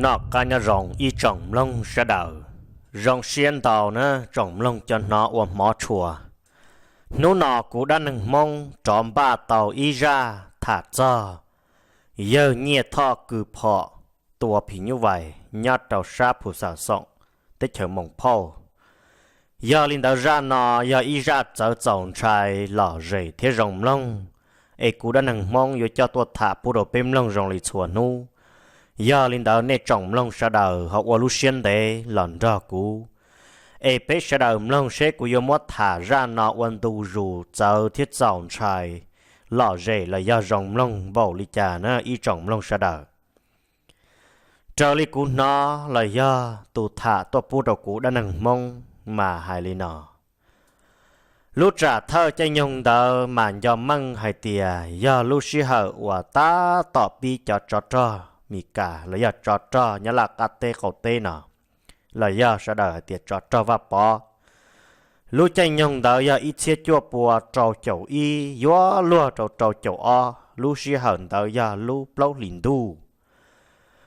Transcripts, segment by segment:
Noj qab nyob zoo ib tsoom mloog sawv daws, zoo siab ntau na tsoom mloog cov hnov ua hmov tshua. Hnub no kuv dab neeg Hmoob rov npaj tau ib zaj tham txog yawg Nyiaj Thoj Kws Phom tua phim nyuj vais nyob rau sab Phus Xam Xoom teb chaws Moos Phauj. Yog li ntawd zaj no yog ib zaj txawv txaus ntshai lom zem thiab zoo mloog, es kuv dab neeg Hmoob yuav coj tuaj tham pub rau peb mloog zoo li txhua hnub. Yog li ntawd nej tsoom mloog sawv daws ho ua lub siab ntev los nrog kuv, es peb sawv daws mloog seb kuv yuav muab tham zaj no ua ntu zus txawv thiab txaus ntshai lom zem los yog zoo mloog npaum li cas na ib tsoom mloog sawv daws. Raws li kuv hnov los yog tus tham tuaj pub rau kuv dab neeg Hmoob mas hais li no. Lub tsam thawj caij nyoog ntawd mas nco meej hais tias yog lub sij hawm uas tab tom pib cov tsov rog Mis Kas los yog tsov rog nyob Laj Qab teb qaum teb no, los yog sawv daws hais tias tsov rog Vaj Pov. Lub caij nyoog ntawd yog ib txhiab cuaj pua rau caum ib yuav luag rau rau caum ob, lub sij hawm ntawd yog lub plaub hlis ntuj.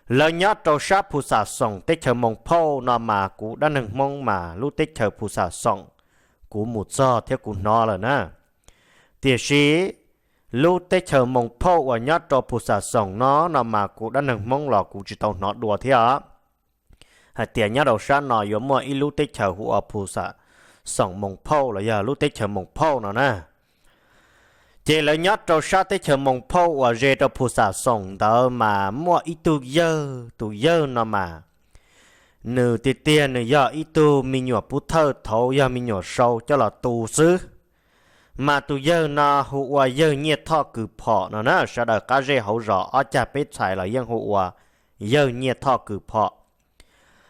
Lawv nyob rau sab Phus Xam Xoom teb chaws Moos Phauj no mas kuv dab neeg Hmoob mas lub teb chaws Phus Xam Xoom kuv mus txog thiab kuv hnov lawm na. Tiam sis lub teb chaws Moos Phauj uas nyob rau Phus Xam Xoom no no mas kuv dab neeg Hmoob los kuv tsis tau hnov dua thiab os, hais tias nyob rau sab no yuav muaj ib lub teb chaws hu ua Phus Xam Xoom Moos Phauj los yog lub teb chaws Moos Phauj no na. Ces lawv nyob rau sab teb chaws Moos Phauj uas ze rau Phus Xam Xoom ntawd mas muaj ib tug yawg, tus yawg no mas nws tiag tiag nws yog ib tug me nyuam pub thawj thaud yog me nyuam sau coj los tu xwb. Mas tus yawg no hu ua yawg Nyiaj Thoj Kws Phom no na, sawv daws qab zej hauv zos ob cag peb txhais los yeej hu ua yawg Nyiaj Thoj Kws Phom.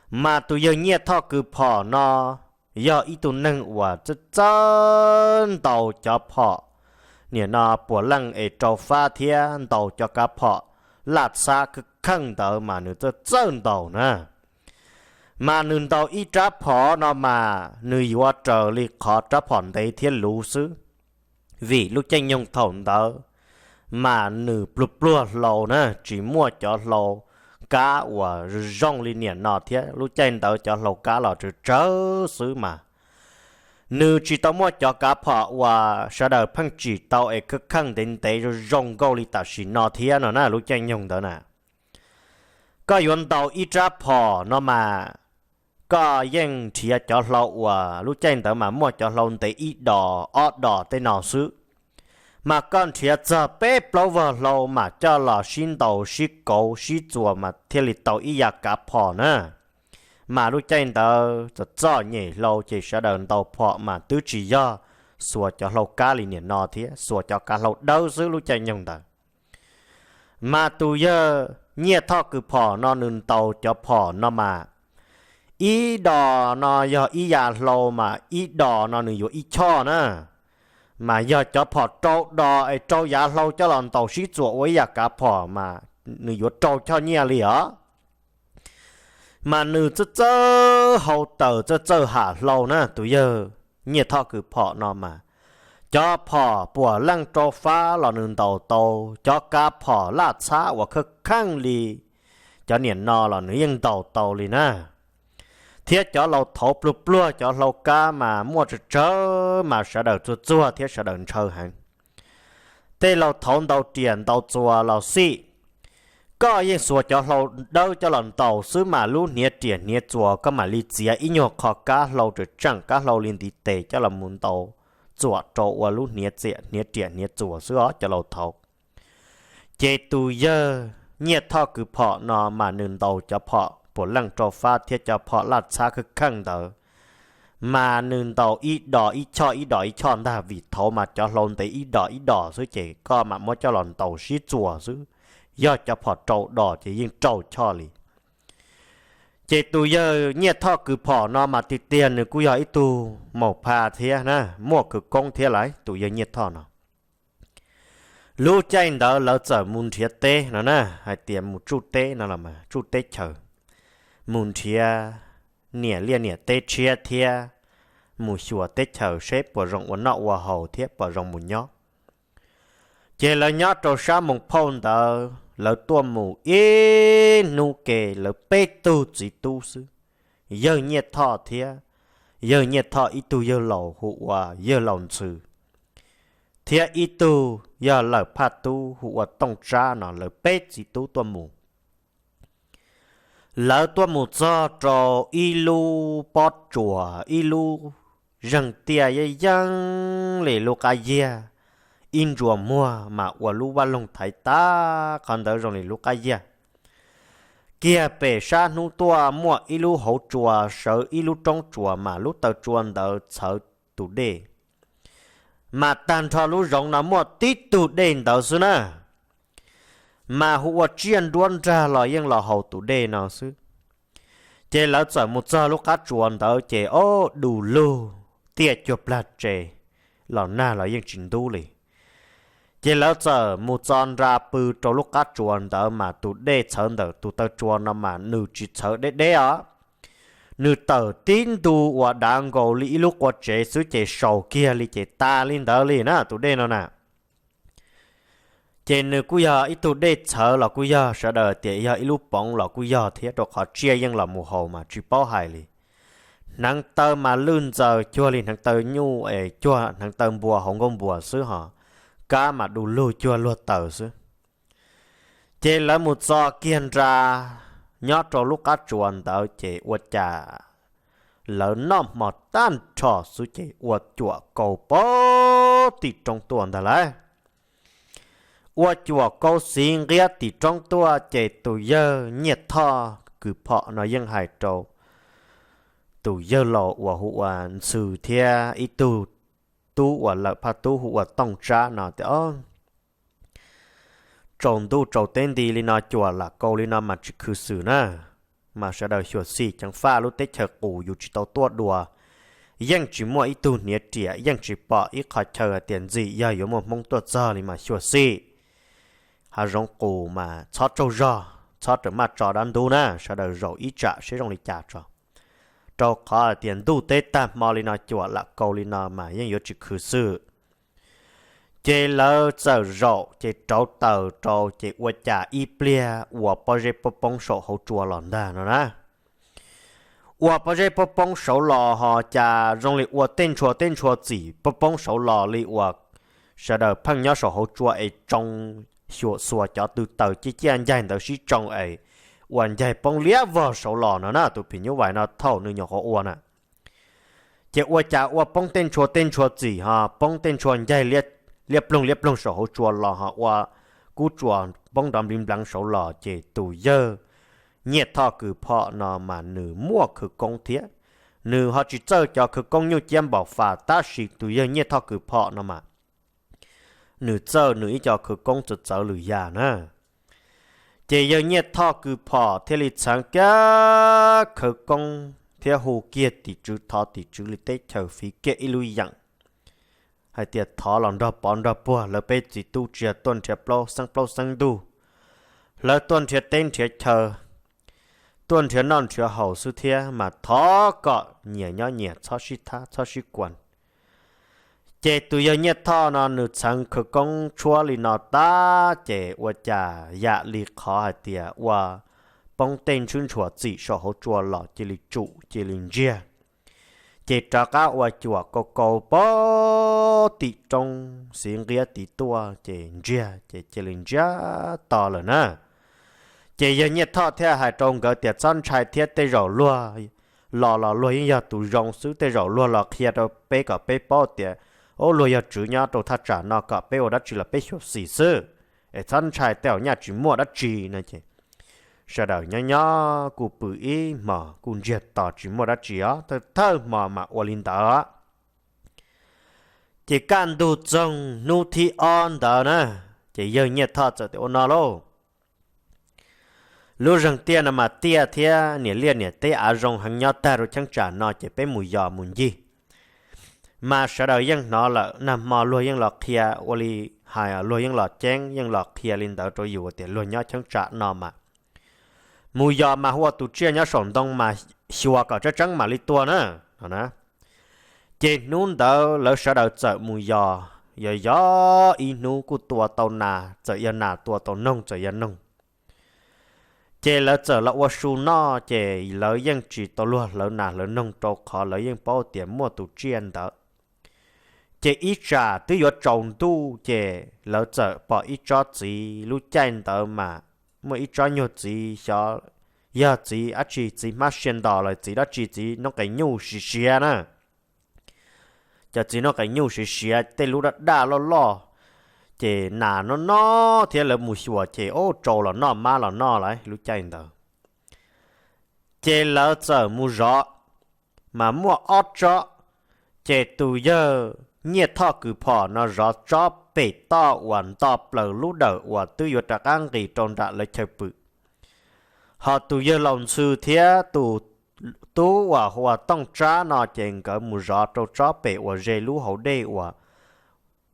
Mas tus yawg Nyiaj Thoj Kws Phom no yog ib tug neeg uas txawj txawj ntaus cov phom, nim no puav leej es rau fab thiab ntaus cov kav phom laj txhab kheej kheej ntawd mas nws txawj txawj ntaus na. Mas nws ntaus ib rab phom no mas nws yuav raws li qhov rab phom ntev thiab luv xwb. Vim lub caij nyoog thaum ntawd mas nws pluag pluag hlau na, tsis muaj cov hlau kab uas zoo li niam no thiab, lub caij ntawd cov hlau kab los tsawg tsawg xwb mas. Nws tsis tau muaj cov kav phom uas sawv daws pheej tsim tau es kheej kheej ntev ntev zoo zoo nkauj li tam sim no thiab no na, lub caij nyoog ntawd na. Koj yuav ntaus ib rab phom no mas koj yeej nrhiav cov hlau uas lub caij ntawd mas muaj cov hlau ntev ib dos ob dos tej no xwb. Mas koj nrhiav txog peb plaub vog hlau mas coj los sib ntaus sib kauv sib txuas mas thiaj li tau ib yav kav phom na. Mas lub caij ntawd txom txom nyem hlau ces sawv daws ntaus phom mas twb tsis yog xuas cov hlau kab li niam no thiab, xuas cov kav hlau dawb xwb lub caij nyoog ntawd. Mas tus yawg Nyiaj Thoj Kws Phom no nws ntaus cov phom no mas ib dos no yog ib yav hlau mas ib dos no nws yuav ib choj na. Mas yog cov phom rau dos es rau yav hlau coj los ntaus sib txuas ua ib yav kav phom mas nws yuav rau choj nyiaj li os. Mas nws txawj txawj hau taws txawj txawj ham hlau na, tus yawg Nyiaj Thoj Kws Phom no mas cov phom puav leej rau fab los nws ntaus tau, cov kav phom laj txhab uas kheej kheej li cov niam no los nws yeej ntaus tau li na. Thiab cov laus thaud pluag pluag cov hlau kab mas muaj tsawg tsawg mas sawv daws txuag txuag thiab sawv daws ntshaw heev. Tej laus thaud ntaus riam ntaus txuas los xij, koj yeej xuas cov hlau dawb coj los ntaus xwb mas lub hniav riam hniav txuas koj mam li txiav ib nyuag qho kab hlau, tseem tseem kab hlau li ntiv tes coj los mus ntaus txuas rau ua lub hniav riam hniav txuas xwb os cov laus thaud. Ces tus yawg Nyiaj Thoj Kws Phom no mas nws ntaus cov phom puav leej rau fab thiab cov phom laj txhab kheej kheej ntawd, mas nws ntaus ib dos ib choj ib dos ib choj ntag, vim thaud mas cov hlau ntev ib dos ib dos xwb ces koj mam muab coj los ntaus sib txuas xwb. Yog cov phom rau dos ces yeej rau choj li. Ces tus yawg Nyiaj Thoj Kws Phom no mas tiag tiag nws kuj yog ib tug maum pha thiab na, muaj khawv koob thiab lauj, tus yawg Nyiaj Thoj no. Lub caij ntawd lawv txawm mus nrhiav teb no na, hais tias mus tsuj teb no los mas tsuj teb chaws, mus nrhiav niam liaj niam teb tshiab thiab mus xyuas teb chaws seb puas zoo ua noj ua haus thiab puas zoo mus nyob. Ces lawv nyob rau sab Moos Phauj ntawd lawv tuaj mus ib hnub ke lawv peb tug txiv tub xwb, yawg Nyiaj Thoj thiab yawg Nyiaj Thoj ib tug yawg laus hu ua yawg Laus Ntxhw, thiab ib tug yog Lawm Phaj Tub hu ua Tooj Tsab no, lawv peb txiv tub tuaj mus. Lawv tuaj mus txog rau ib lub pob tsuas, ib lub zeeg tiaj yeej yeeb li lub qab yiag, ib ntsuas muag mas ua lub vaj loog thaiv tag, qhov ntawd zoo li lub qab yiag. Kiag pem sab hnub tuaj muaj ib lub hauv tsua, sawv ib lub roob tsua mas lub taw tsua ntawd txhawv tus dej. Mas tag nrho lub zoov no muaj tib tug dej ntawd xwb na, mas hu ua tsiaj nruab nrag los yeej los haus tus dej no xwb. Ces lawv txawm mus txog lub qab tsua ntawd ces ob du lug tiaj cuag plag tsev, los nag los yeej tsis ntub li. Ces lawv txawm mus txo nra pw rau lub qab tsua ntawd mas tus dej txhawv ntawm tus taw tsua no mas nws tsis txhawv deb deb os. Nws tawm tib ntu uas dav nkaus li ib lub qua tsev xwb ces saus kiag li ces tas li ntawd li na tus dej no na. Ces nws kuj yog ib tug dej txhawv los kuj yog, sawv daws tias yog ib lub poov los kuj yog thiab, rau qhov tsiaj yeej los mus haus mas tsis paub hais li. Hneev taw mas lwj ntxaws cuag li hneev taw nyuj es cuag hneev taw npua hauv nkuaj npua xwb hos, kab mas du lug cuag luag taws xwb. Ces lawv mus txo kiag nra nyob rau lub qab tsua ntawd ces ua cas lawv noj hmo tag nrho xwb ces ua cuam kaus pem tim roob tuaj ntag lauj. Ua cuam kaus xiv nqiab tim roob tuaj ces tus yawg Nyiaj Thoj Kws Phom no yeej hais rau tus yawg laus uas hu ua Ntxhw thiab ib tug tub uas Lawm Phaj Tub hu ua Tooj Tsab no tias, Tsaus ntuj tsaus teb nti li no cuam lam kaus li no mas tsis khwv xwm na, mas sawv daws xyuam xim ceev faj, lub teb chaws qus yus tsis tau tuaj dua, yeej tsis muaj ib tug hniav riam, yeej tsis pom ib qho chaw hais tias ntxim yog yuav muaj Hmoob tuaj txog li mas xyuam xim. Hav zoov qus mas txhob tsaug zog, txhob rawm maj tso dab ntub na, sawv daws zaum ib tsam seb zoo li cas tso, rau qhov hais tias ntuj teb tag hmo li no cuam lam kaus li no mas yeej yuav tsis khwv xwm. Ces lawv txawm zaum ces rauv taws rau ces ua cas ib pliag ua pob zeb poob poob saum hauv tsua los ntag no na. Ua pob zeb poob poob saud los ho cas zoo li ua tej ntshua tej ntshua txim poob poob saud los li uas sawv daws pheej nyob saum hauv tsua es tsoo xyuam xuas cov tw taws ciaj ciaj ncaig ntawd sib tsoo es ua ncaig poob liab vog saud los no na. Tus phim nyuj vais no thaum nws nyuam qhuav ua na, ces ua cas ua poob tej ntshua tej ntshua txim ho poob tej ntshua ncaig liab ploog liab ploog saum hauv tsua los ho ua kub tsua poob nrov npliv npleev saud los ces tus yawg Nyiaj Thoj Kws Phom no mas nws muaj khawv koob thiab. Nws ho tsis txawj cov khawv koob nyuj ciab npaum fas, tab sis tus yawg Nyiaj Thoj Kws Phom no mas nws txawj nws ib co khawv koob txawv txawv lwm yam na. Ces yawg Nyiaj Thoj Kws Phom thiaj li txheev kiag khawv koob thiab hu kiag tim tswv thov tim tswv li teb chaws fiv kiag ib lub yeem hais tias thov los nrog pov nrog puag lawv peb txiv tub tsis yog tuaj nrhiav plaub xeeb plaub xeeb ntuj, lawv tuaj nrhiav teb nrhiav chaw, tuaj nrhiav noj nrhiav haus xwb thiab mas thov kom nyias nyob nyias txhob sib thab txhob sib kuas. Ces tus yawg Nyiaj Thoj no nws txheev khawv koob tshuab li no tag ces ua cas yam li qhov hais tias ua poob tej ntshwb ntshua txim saum hauv tsua los cia li tsum cia li ntsiag. Ces rov qab ua cuam kaus kaus pem tim roob xiv nqiab tid tuaj ces ntsiag ces cia li ntsiag to lawm na. Ces yawg Nyiaj Thoj thiaj hais rau nkawd tias txhob ntshai thiab, tej zaum luag los los luag yeej yog tus zoo xwb, tej zaum luag los qhia rau peb kom peb paub tias ub luag yog tswv nyob rau thaj tsam no kom peb ua dab tsi los peb xyuam xim xwb, es txhob ntshai tej zaum nyaj tsis muaj dab tsi no ces sawv daws nyob nyob kuj pw ib hmos kuj ntsiag to tsis muaj dab tsi os, thawj thawj hmo mas ua li ntawd. Ces kaj ntug txoog hnub thib ob ntawd na, ces yawg Nyiaj Thoj txawm tias ua no lauj, lub zeeg tiaj no mas tiaj thiab niam liaj niam teb av zoo heev nyob tag rau cheeb tsam no ces peb mus yos mus ncig. Mas sawv daws yeej hnov lawm, nag hmo luag yeej los qhia ua li hais, luag yeej los ceeb yeej los qhia li ntawd rau yus tias luag nyob cheeb tsam no mas mus yos mas hu ua tus tsiaj nyob saum ntoo mas xyuas kom tseeb tseeb mam li tua na. Ces hnub ntawd lawv sawv daws txawm mus yos, yos yos ib hnub kuj tua tau nas, txawm yog nas tua tau noog txawm yog noog Ces lawv txawm los ua su noj, ces lawv yeej tsis tau luag hlawv nas hlawv noog rau qhov lawv yeej paub tias muaj tus tsiaj ntawd. Ces ib tsam twb yuav tsaus ntuj, ces lawv txawm pom ib tsob txiv, lub caij ntawd mas muaj ib tsob nyuag txiv xyov yog txiv dab tsi, txiv hmab sia ntos los txiv dab tsi, txiv noob qes nyuj siav siav na. Cov txiv noob qes nyuj siav siav, tej lub daj daj loj loj, ces nas no no thiab, lawv mus xyuas ces, o, tsau los noj, mab los noj lawm lub caij ntawd. Ces lawv txawm mus zov, mas muaj ob tsob. Ces tus yawg Nyiaj Thoj Kws Phom no zov tsob pem toj uas nto plaws lub dawm uas twb yuav rov qab nqis rau nram lawv chaw pw. Ho tus yawg Laus Ntxhw thiab tus tub uas hu ua Tooj Tsab no ces nkawd mus zov rau tsob pem uas ze lub hauv dej uas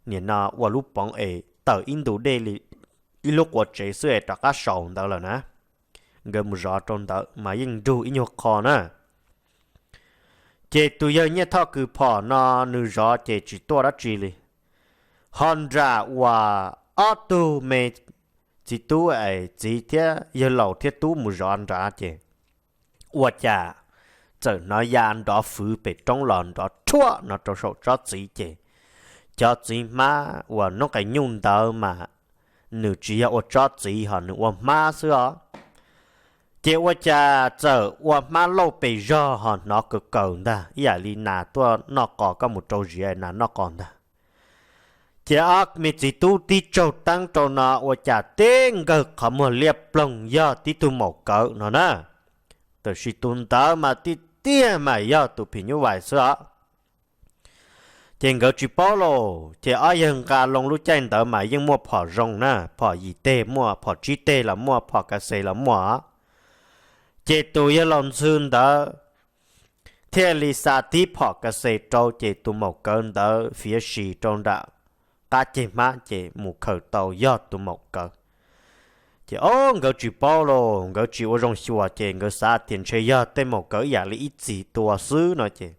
nim no ua lub poov es tawm ib ntu dej li ib lub quav tsev xwb es rov qab saud ntawd lawm na. Nkawd mus zov rau ntawd mas yeej nrug ib nyuag qho na. Ces tus yawg Nyiaj Thoj Kws Phom no nws zov ces tsis tuaj dab tsi li. Ho nram uas ob tug me txiv tub es txiv thiab yawg laus thiab tub mus zov nrad ces ua cas txawm hnov ya nrov fwv pem roob los nrov rhuaj no rau saum tsob txiv ces cov txiv hmab uas noob qes nyuj ntawd mas nws tsis yog ua tsob txiv ho nws ua hmab xwb os. Ces ua cas txawm ua hmab lauj pes zog ho hnov kaws kaws ntag, ib yam li nas tuaj noj qos, koj mus rau ziav nas noj qos ntag. Ces ob me txiv tub tib tsaug teeb rau no ua cas tib nkawg qhov muag liab ploog yog tib tug maum kawv no na. Tab sis tus ntawd mas tiag tiag mas yog tus phim nyuj vais xwb os. Ces nkawd tsis paub lauj, ces ob yawg nqa loo lub caij ntawd mas yeej muaj phom zoo na, phom yim teg muaj, phom tsib teg los muaj, phom ka xes los muaj. Ces tus yawg laus ntxhw ntawd thiaj li xa tib phom ka xes rau, ces tus maum kawv ntawd fiav sis rau nram qab ceg hmab ces mus khaws tau yog tus maum kawv. Ces ob nkawd tsis paub lauj, nkawd tsis ua zoo xyuas, ces nkawd xav tias ntshe yog tej maum kawv ib yam li ib txhis tua xwb no ces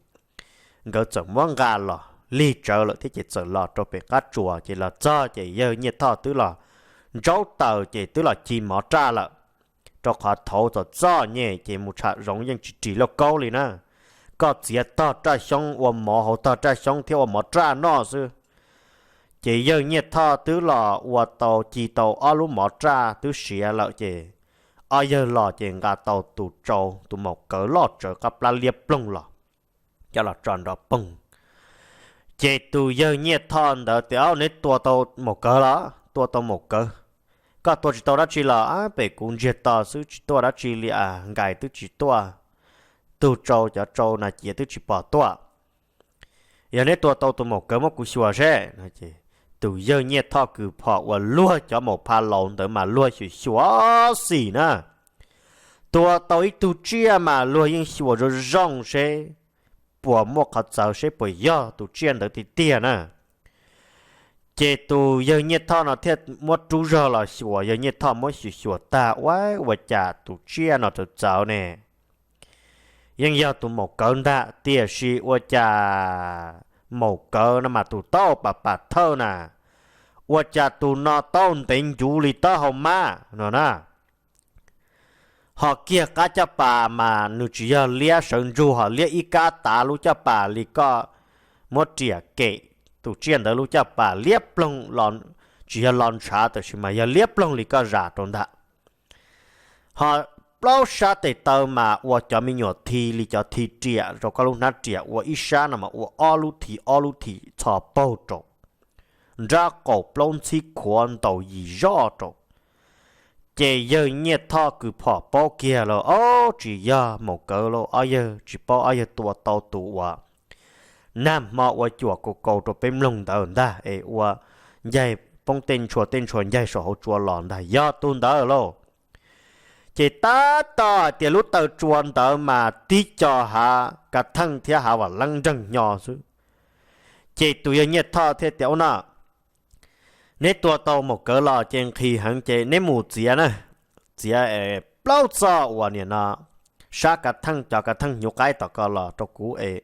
nkawd txawm muab nqa los lig tsawv lawm thiab ces txawm los rau pem qab tsuas, ces los txog ces yawg Nyiaj Thoj twb los ntsaub taws ces twb los ci mov raj lawm, rau qhov thaud txom txom nyem ces mus tsham zoov yeej tsis ris lauj kaub li na. Koj txiav tog raj xyoob, ua mov hauv tog raj xyoob thiab ua mov raj noj xwb. Ces yawg Nyiaj Thoj twb los ua tau ci tau ob lub mov raj twb siav lawm ces ob yawg los ces nqa tau tus tsau, tus maum kawv loj tsawv qab plab liab ploog los, coj los tso nrov poog. Ces tus yawg Nyiaj Thoj ntawd tias, Au, neb tua tau maum kawv los? Tua tau maum kawv. Koj tua tsis tau dab tsi los? Pem kuv ntsiag to xwb, tsis tuaj dab tsi li as, nkais twb tsis tuaj, tug tsau cov tsau nas ciav twb tsis pom tuaj. Yog neb tua tau tus maum kawv muab kuv xyuas seb. Tus yawg Nyiaj Thoj Kws Phom uas luag cov maum pha laus ntawd mas luag xyuam xyuam xim na. Tua tau ib tug tsiaj mas luag yeej xyuas zoo zoo seb puas muaj qhov txawv, seb puas yog tus tsiaj ntawd tiag tiag na. Ces tus yawg Nyiaj Thoj no thiaj muab rub zog los xyuas, yawg Nyiaj Thoj muab xyuas xyuas tag, ua, ua cas tus tsiaj no txawv txawv ne? Yeej yog tus maum kawv ntag, tiam sis ua cas maum kawv no mas tus taub pam pam thawj na, ua cas tus no taub ntev ncuv li taub hau mab no na. Ho kiag qab caj pas mas nws tsis yog liab sawv ntsug, ho liab ib kab tav lub caj pas li koj muab riam kem tus tsiaj ntawd lub caj pas liab ploog, tsis yog lo ntshav tab sis mas yog liab ploog li koj zam rau ntag. Ho plaub sab tes taw mas ua cov me nyuam thi li cov thi riam rau koj lub hnab riam, ua ib sab no mas ua ob lub thi ob lub thi txho paug rau, nrab qaum plaub ntxhib khuav ntaus yim zoj rau. Ces yawg Nyiaj Thoj Kws Phom paub kiag lawm, ob, tsis yog maum kawv lauj, ob yawg tsis paub ob yawg tua tau tus uas nag hmo ua cuam kaus kaus rau peb mloog ntawd ntag es ua ncaig poob tej ntshua tej ntshua ncaig saum hauv tsua los ntag, yog tus ntawd lauj. Ces tab tom hais tias lub taw tsua ntawd mas tib co hav kav theej thiab hav vam leeb nreeg hnyo xwb. Ces tus yawg Nyiaj Thoj thiaj tias, Ub no, neb tua tau maum kawv los ces nqhis heev ces neb mus txiav na, txiav es plaub txoj uas nim no sab kav theej cov kav theej hnyuv qaib tom ko los rau kuv es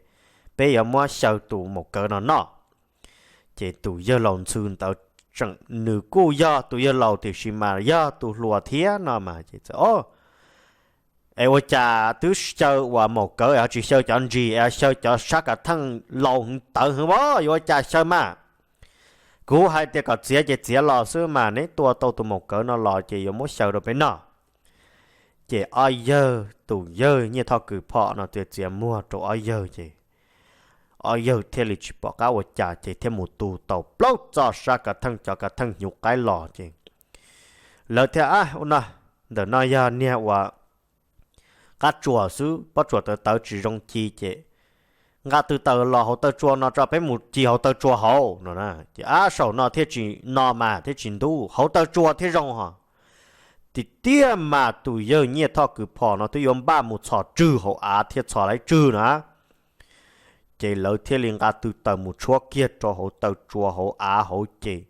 peb yuav muab xyaw tus maum kawv no noj. Ces tus yawg laus ntxhw ntawd tseem, nws kuj yog tus yawg laus tiam sis mas yog tus hluas thiab no mas ces txawm, O, Es ua cas twb xyaw uas maum kawv es ho tsis xyaw cov ntsis es xyaw cov sab kav theej laus heev tawv heev as, yuav ua cas xyaw mas? Kuv hais tias kom txiav ces txiav los xwb mas, neb tua tau tus maum kawv no los ces yuav muab xyaw rau peb noj. Ces ob yawg, tus yawg Nyiaj Thoj Kws Phom no txiav txiav muag rau ob yawg ces ob yawg thiaj li tsis pom qab ua cas ces thiaj mus tu tau plaub txoj sab kav theej, cov kav theej hnyuv qaib los ces lawv thiaj, a, ua no, ntawm no yog niag uas qab tsuas xwb, pob tsuas tawv tawv tsis zoo ci ces nqa tw taws los hauv taw tsua no tso, peb mus ci hauv taw tsua hauv no na. Ces ab, saum no thiaj tsis no mas thiaj tsis ntub, hauv taw tsua thiaj zoo ho. Tiag tiag mas tus yawg Nyiaj Thoj Kws Phom no twb yuav npaj mus txhos tswg hauv av thiaj txhos laib tswg na. Ces lawv thiaj li nqa tw taws mus tshuab kiag rau hauv taw tsua hauv av hauv ces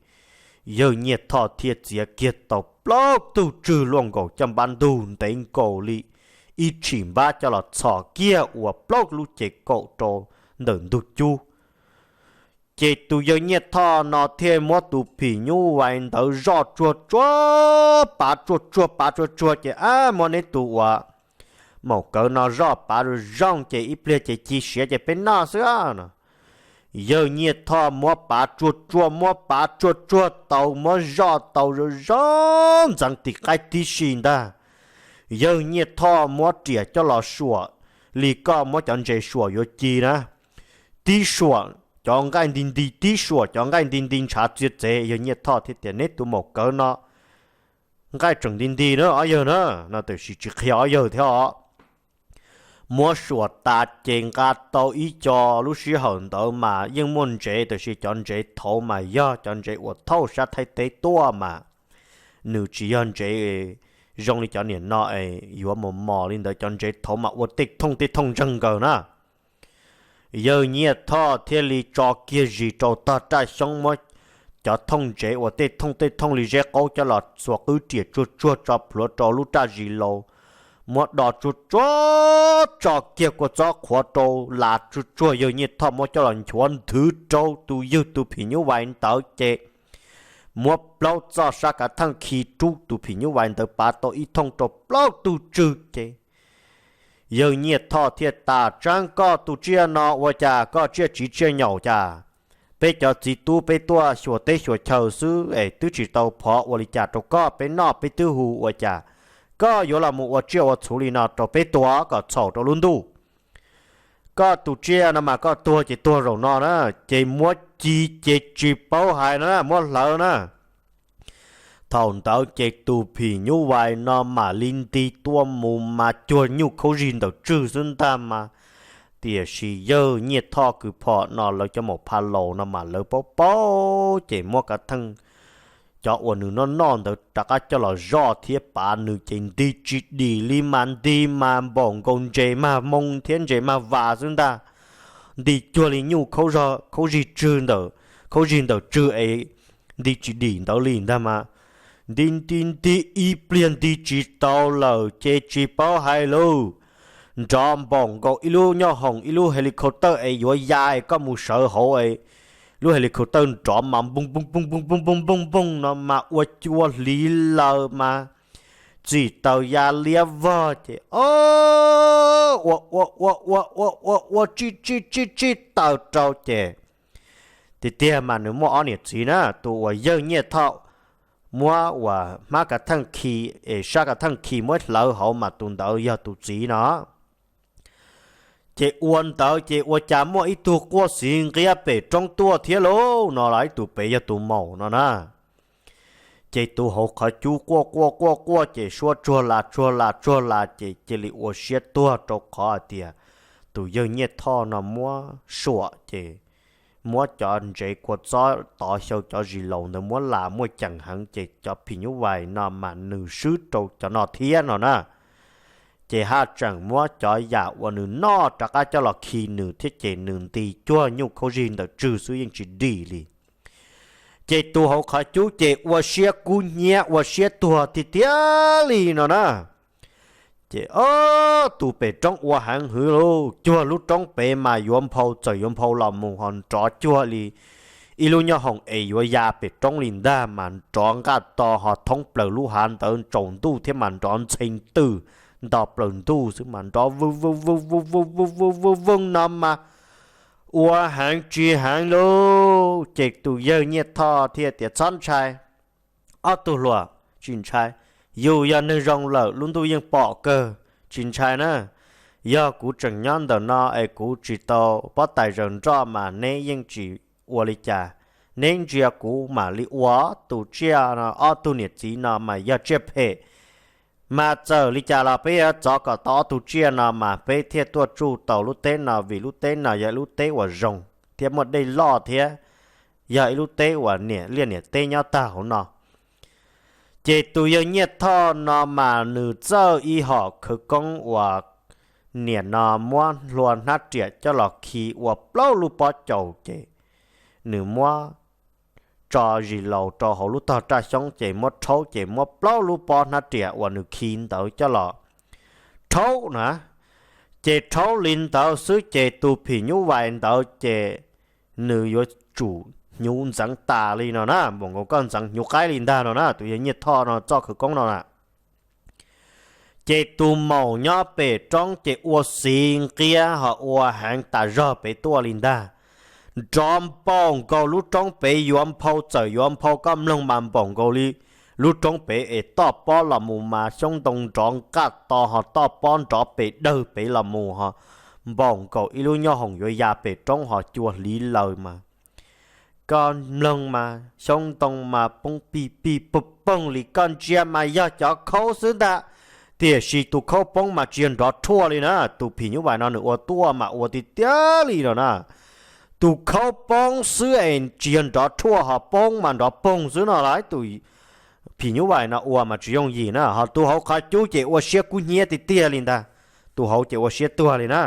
yawg Nyiaj Thoj thiaj txiav kiag tau plaub tug tswg luaj nkaus caj npab ntug ntev nkaus li ib tshim npab coj los txhos kiag ua plaub lub cev kaum rau ntawm ntug cub. Ces tus yawg Nyiaj Thoj no thiaj muab tus phim nyuj vais ntawd zoj tsuag tsuag, pav tsuag tsuag, pav tsuag tsuag ces, ab, muab neb tus uas maum kawv no zoj pav zoo zoo ces ib pliag ces ci siav ces peb noj xwb no. Yawg Nyiaj Thoj muab pav tsuag tsuag, muab pav tsuag tsuag tau, muab zoj tau zoo zoo ntxeev tis qaib tib si ntag. Yawg Nyiaj Thoj muab riam coj los suam li koj muab cov ntses suam yuav ci na, tib suam cov nqaij nti nti, tib suam cov nqaij nti nti ntshav txiav txev. Yawg Nyiaj Thoj thiaj tias, neb tus maum kawv no nqaij tseem nti nti na ob yawg na, no tiam sis tsis qhia ob yawg thiab os. Muab suam tas ces nqa tau ib co, lub sij hawm ntawd mas yeej muaj ntsev tiam sis cov ntsev thaud mas yog cov ntsev uas thauj sab Thaib teb tuaj mas nws tsis yog ntsev zoo li cov niam no es yuav mos mos li ntawd, cov ntsev thaud mas ua tej thooj tej thooj ntseeg nkaus na. Yawg Nyiaj Thoj thiaj li tso kiag zis rau tog raj xyoob muab cov thooj ntsev uas tej thooj tej thooj li zeb qaub coj los txhua qwb riam tsuag tsuag tso plhuav rau lub raj zis laus, muab do tsuag tsuag tso kiag kua txob qhuav rau las tsuag tsuag, yawg Nyiaj Thoj muab coj los nchuav nthwv rau tus ywg tus phim nyuj vais ntawd ces muab plaub txoj sab kav theej khi rub tus phim nyuj vais ntawd pav tau ib thooj rau plaub tug tswg ces yawg Nyiaj Thoj thiaj tas, tsaab, koj tus tsiaj no ua cas koj tsiaj tsiv tsiaj nyaum cas? Peb cov txiv tub peb tuaj xyuas teb xyuas chaw xwb es twb tsis tau phov ua li cas rau koj, peb noj peb twb hu, ua cas koj yuav los mus ua tsiaj ua txhuv li no rau peb tua kom txhaum rau lub ntuj? Koj tus tsiaj no mas koj tuag ces tuag zaum no na, ces muab ci ces tsis paub hais no na, muab hlawv na. Thaum ntawd ces tus phim nyuj vais no mam li nti tuaj mus mas cuag nyuj khaub zig ntawm tswg xwb ntag mas. Tiam sis yawg Nyiaj Thoj Kws Phom no lawv cov maum pha laus no mas lawv paub paub ces muab kav theej cov uas nws noj noj ntawd rov qab coj los zoj thiab pav nws ces nti tsis dim li mas nti mas npaum nkaus ntses mag moo thiab ntses mag vas xwb ntag. Nti cuag li nyuj khaub zig tswg ntawm, khaub zig ntawm tswg es nti tsis dim ntawd li ntag mas. Nti nti nti ib pliag nti tsis tau lawm ces tsis paub hais lus, nrov npaum nkaus ib lub nyoj hoom ib lub helicopter es yuav ya es koj mus sawv hauv es lub helicopter nrov mas npoog npoog npoog npoog npoog npoog npoog no mas ua cua hliv laws mas txim taws ya liab vog ces o ua ua ua ua ua ua ua tsij tsij tsij tsij taws rau ces tiag tiag mas nws muaj ob niam txiv na, tus uas yawg Nyiaj Thoj muab uas hmab kav theej khi es sab kav theej khi muab hlawv hauv mas tus ntawd yog tus txiv no. Ces ua ntawd ces ua cas muaj ib tug quaj xiv nqiab pem roob tuaj thiab lauj no los ib tus pem yog tus maum no na. Ces tus hauv qhov cub quaj quaj quaj quaj ces suab tsuag las tsuag las tsuag las ces cia li ua siab tuag rau qhov hais tias tus yawg Nyiaj Thoj no muab suam ces muab cov ntsev kua txob tov xyaw cov zis laus ntawd muab las muaj ceem heev ces cov phim nyuj vais no mas nws swb rau cov no thiab no na. Ces haj tseem muab cov yam uas nws noj rov qab coj los khi nws thiab ces nws nti cuag nyuj khaub zig ntawm tswg xwb yeej tsis dim li. Ces tus hauv qhov cub ces ua siab kub hnyiab ua siab tuag tiag tiag li no na. Ces o tus pem roob ua heev hwv lauj, cuag lub roob pem mas yuav nphau txawm yuav nphau los mus ho nrov cuag li ib lub nyoj hoom es yuav ya pem roob li ntag mas nrov nqaj to ho thoob plaws lub hav ntawd tsaus ntuj thiab mas nrov ntxhee twj nto plaws ntuj xwb mas nrov vwg vwg vwg vwg vwg vwg vwg vwg no mas ua heev tsis heev lauj. Ces tus yawg Nyiaj Thoj thiaj tias, Txhob ntshai, ob tug hluas, tsis ntshai. Yus yog neeg zoo lawm, lub ntuj yeej pom kawg, tsis ntshai na. Yog kuv tseem nyob ntawm no es kuv tsis tau pob tais zaws nroj mas neb yeej tsis ua li cas. Neb ntsia kuv mam li ua. Tus tsiaj no, ob tug niam txiv no mas yog tsiaj phem, mas txawm li cas los peb yuav txov kom tau ob tug tsiaj no mas peb thiaj tuaj tsuj tau lub teb no, vim lub teb no yog ib lub teb uas zoo thiab muaj dej loj thiab yog ib lub teb uas niam liaj niam teb nyob tag hauv no. Ces tus yawg Nyiaj Thoj no mas nws txawj ib hom khawv koob uas niam no muab hlua hnab riam coj los khi ua plaub lub pob caus ces nws muab tso zis laus rau hauv lub tog raj xyoob ces muab rhaub ces muab plaub lub pob hnab riam uas nws khi ntawd coj los rhaub na. Ces rhaub li ntawd xwb ces tus phim nyuj vais ntawd ces nws yuav tsum hnyuv ntxeev tas li no na, npaum nkaus koj ntxeev hnyuv qaib li ntag no na, tus yawg Nyiaj Thoj no txoj khawv koob no na. Ces tus maum nyob pem roob ces ua xiv nqiab ho ua heev tas zog pem tuaj li ntag. Nrov npaum nkaus lub roob pem yuav nphau, txawm yuav nphau koj mloog mas npaum nkaus li lub roob pem es toj pob los mus mas xyoob ntoo nrov nqaj to ho toj pob nrov pes dawg pem los mus ho npaum nkaus ib lub nyoob hoom yuav ya pem roob ho cua hliv laws mas koj mloog mas xyoob ntoo mas poob pig pig poog poog li, koj ntsia mas yog cov khaub xwb ntag, tiam sis tus khaub poob mas tsis yog nrov rhuaj li na. Tus phim nyuj vais no nws ua tuaj mas ua tiag tiag li no na. Tus khaub poob xwb es tsis yog nrov rhuaj, ho poob mas nrov poog xwb no las. Tus phim nyuj vais no ua mas tsis yooj yim na, ho tus hauv qhov cub ces ua siab kub hnyiab tiag tiag li ntag. Tus hauv ces ua siab tuag li na,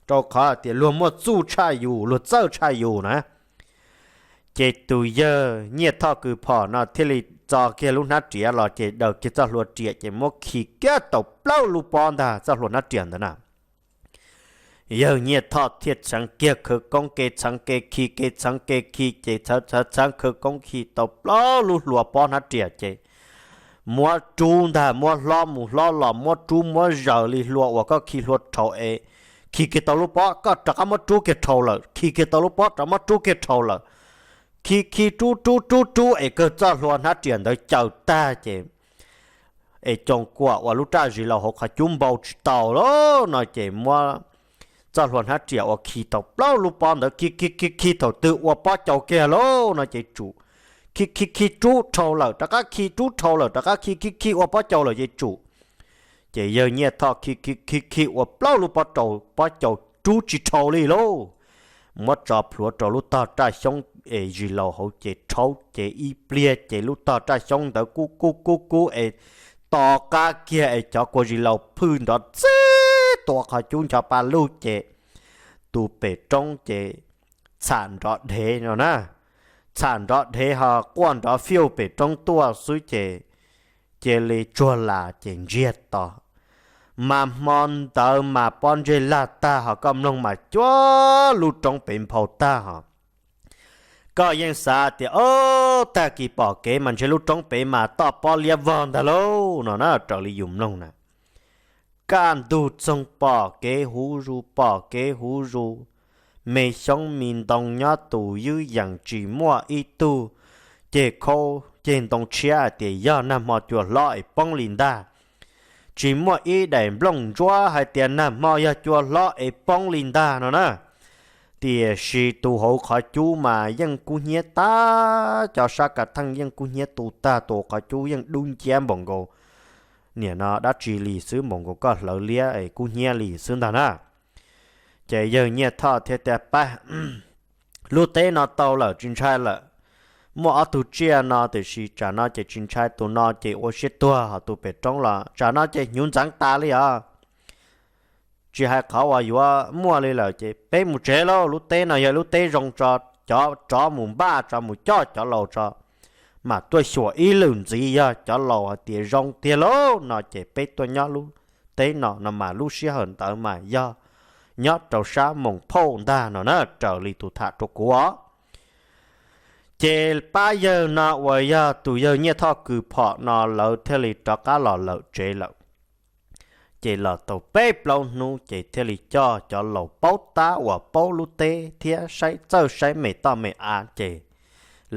rau qhov tias luag muaj txuj tshaj yus, luag txawj tshaj yus na. Ces tus yawg Nyiaj Thoj kws phom no thiaj li txo kiag lub hnab riam los ces daws kiag txoj hlua riam ces muab khi kiag tau plaub lub pob ntag txoj hlua hnab riam ntawd na. Yawg Nyiaj Thoj thiaj txheev kiag khawv koob ke txheev ke khi ke txheev ke khi ces txheev txheev khawv koob khi tau plaub lub hlua pob hnab riam ces muab rub ntag, muab hlob mus hlob los, muab rub muab zaws li hlua uas koj khi hlua rhaus es khi kiag tau lub pob koj rov qab muab rub kiag rhaus lawm, khi kiag tau lub pob rov muab rub kiag rhaus lawm, khi khi rub rub rub rub es kawg txoj hlua hnab riam ntawd caws tag ces es coos kuam uas lub raj zis laus hauv qhov cub npau tsis tau lawm no ces muab txoj hlua hnab riam uas khi tau plaub lub pob ntawd khi khi khi khi thaum twg ua pob caus kiag lauj no ces tsum khi khi khi rub rhaus lawm rov qab khi rub rhaus lawm rov qab khi khi khi ua pob caus lawm ces tsum. Ces yawg Nyiaj Thoj khi khi khi khi ua plaub lub pob rau pob caus rub tsis rhaus li lauj, muab tso plhuav rau lub tog raj xyoob es zis laus hauv ces rhaub ces ib pliag ces lub tog raj xyoob ntawd kub kub kub kub es to qab kiag es cov kua zis laus phwj nrov txib tua qhov cub ncho pa lug ces tus pem roob ces txham nrov dhev no na, txham nrov dhev ho quaj nrov fiuj pem roob tuaj xwb ces cia li tsuag las ces ntsiag to. Mas hmo ntawd mas pob ntseg laj tag ho koj mloog mas cuab lub roob pem nphau tag ho. Koj yeej xav tias ob tag kis pom kev mas ntshe lub roob pem mas toj pob liab vog ntag lauj no na, raws li yus mloog na. Kaj ntug txoog pom kev huv zus pom kev huv zus, me xyoob me ntoo nyob tus ywb yees tsis muaj ib tug ceg khaub ceg ntoo tshiab hais tias yog nag hmo cua hlob es poob li ntag. Tsis muaj ib daim nplooj ntsuab hais tias nag hmo yog cua hlob es poob li ntag no na. Tiam sis tus hauv qhov cub mas yeej kub hnyiab tag, cov sab kav theej yeej kub hnyiab tu tag, tus hauv qhov cub yeej dub nciab npaum nkaus niam no dab tsi li xwb, npaum nkaus koj hlawv liab es kub hnyiab li xwb ntag na. Ces yawg Nyiaj Thoj thiaj tias pab, lub teb no tau lawm tsis ntshai lawm. Muaj ob tug tsiaj no tiam sis tsam no ces tsis ntshai, tus no ces ua siab tuag, ho tus pem roob los tsam no ces hnyuv ntxeev tas li os. Tsis hais qhov uas yuav muaj li lawm ces peb mus tsev lauj, lub teb no yog lub teb zoo tso, cov rov mus npaj tso, mus coj cov laus tso, mam tuaj xyuas ib lwm ntxiv, yog cov laus hais tias zoo tiag lauj no ces peb tuaj nyob lub teb no no mas lub sij hawm ntawd mas yog nyob rau sab moos phauj ntag no na, raws li tus tham rau kuv os. Ces pab yawg no uas yog tus yawg Nyiaj Thoj kws phom no lawv thiaj li rov qab los lawm tsev lawm. Ces los tau peb plaub hnub ces thiaj li coj cov laus paub tab uas paub lub teb thiab saib txawj saib me toj me av ces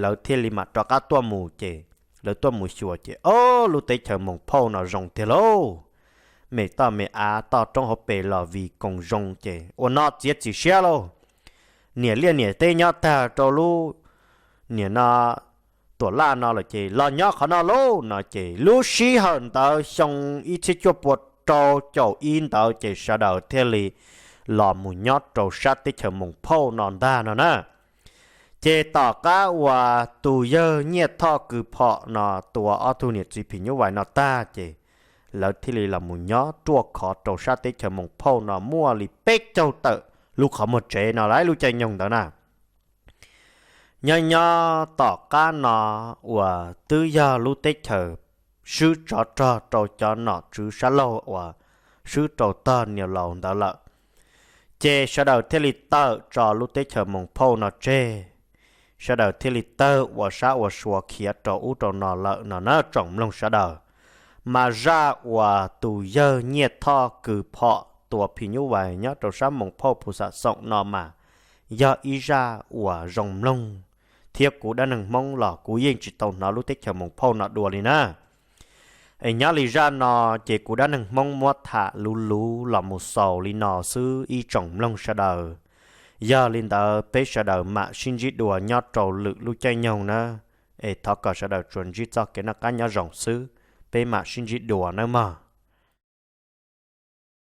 lawv thiaj li mam rov qab tuaj mus ces lawv tuaj mus xyuas ces ob lub teb chaws Moos Phauj no zoo tiag lauj. Me toj me av toj roob hauv pes los vim koom zoo ces ua no txiav txim siab lauj. Niam liaj niam teb nyob tag rau lub niam no Tuam Laj no lawm ces los nyob qhov no lauj no ces lub sij hawm ntawd xyoo ib txhiab cuaj pua rau caum ib ntawd ces sawv daws thiaj li los mus nyob rau sab teb chaws Moos Phauj no ntag no na. Ces tom qab uas tus yawg Nyiaj Thoj Kws Phom no tua ob tug niam txiv phim nyuj vais no tag ces lawv thiaj li los mus nyob ruaj khov rau sab teb chaws Moos Phauj no muaj li peb caug tawm lub qhov muag tsev no lawm lub caij nyoog ntawd na. Nyob nyob tom qab no uas twb yog lub teb chaws swb tsov rog rau cov nom tswv sab laug uas swb rau tog niam laus ntawd lawm, ces sawv daws thiaj li tawm tso lub teb chaws Moos Phauj no tseg. Sawv daws thiaj li tawg ua sab ua sua khiav rau ub rau no lawm no na tsoom mloog sawv daws. Mas zaj uas tus yawg Nyiaj Thoj Kws Phom tua phim nyuj vais nyob rau sab Moos Phauj Phu Xam Xoom no mas yog ib zaj uas zoo mloog, thiab kuv dab neeg Hmoob los kuv yeej tsis tau hnov lub teb chaws Moos Phauj no dua li na. Es nyob li zaj no ces kuv dab neeg Hmoob muab tham luv luv los mus xaus li no xwb ib tsoom mloog sawv daws. Yog li ntawd peb sawv daws mam sib ntsib dua nyob rau lwm lub caij nyoog na. Es thov kom sawv daws tsuas ntsib txoj kev noj qab nyob zoo xwb, peb mam sib ntsib dua nawb mog.